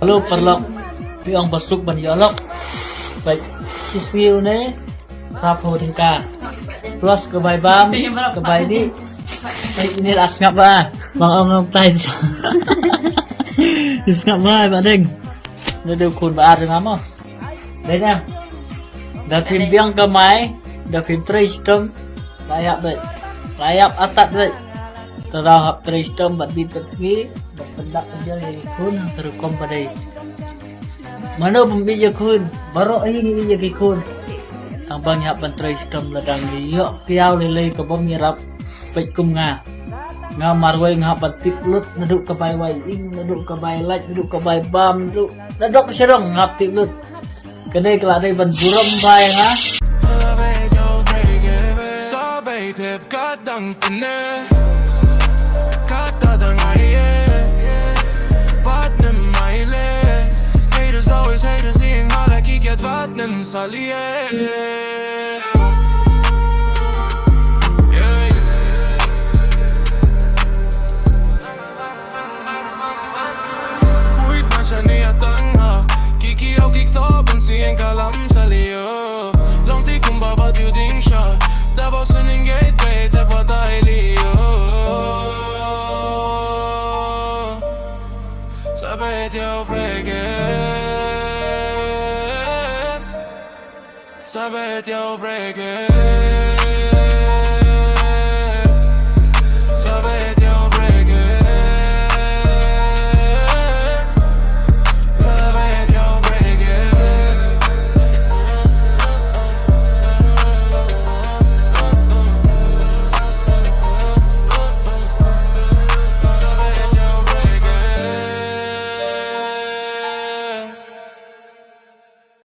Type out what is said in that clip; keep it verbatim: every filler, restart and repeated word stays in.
Hello paralok. Phi ong ba suk ban ïoh lok. Bad shiswi une, khlap ho dingka. Plus ka bai bam, ka bai dih. Bad ini la sngap ba. Bang ong ong tai. Sngap ba ba ding. Naduh khun ba ar nga mo. Dei na. Da phim biang kamai, da phim trei shitom. La ïap bad. La ïap atat bad. Tara hap trei shitom bad bit bad sngi. Bad pyndak pynjur ïa ki khun hangta rukom ba dei. Mano bym ïeit ïa khun, baroh hi ngi ïeit ïa ki khun. Tang ba ngi hap ban trei shitom lada ngi ïoh kiaw lei lei ka bym ïarap peit kum nga. Nga marwei nga hap ban tip lut naduh ka bai wai ing, naduh ka bai lait, naduh ka bai bam, naduh naduh ka sharong nga hap tip lut. Ka dei ka la dei ban burom bai nga. Sa bai tep kat dang pynne. Kat dang ai ye. Wat nem mai le. Haters always haters, ing ma la ki kiat wat nem sa li ye. Uit man shane atang ha. Kiki au kik to ban siang kalam salio. Long ti kumba ba tu ding sha. Da ba suning gate pe te pa tai lio. Sabet yo brege. Sabet yo brege.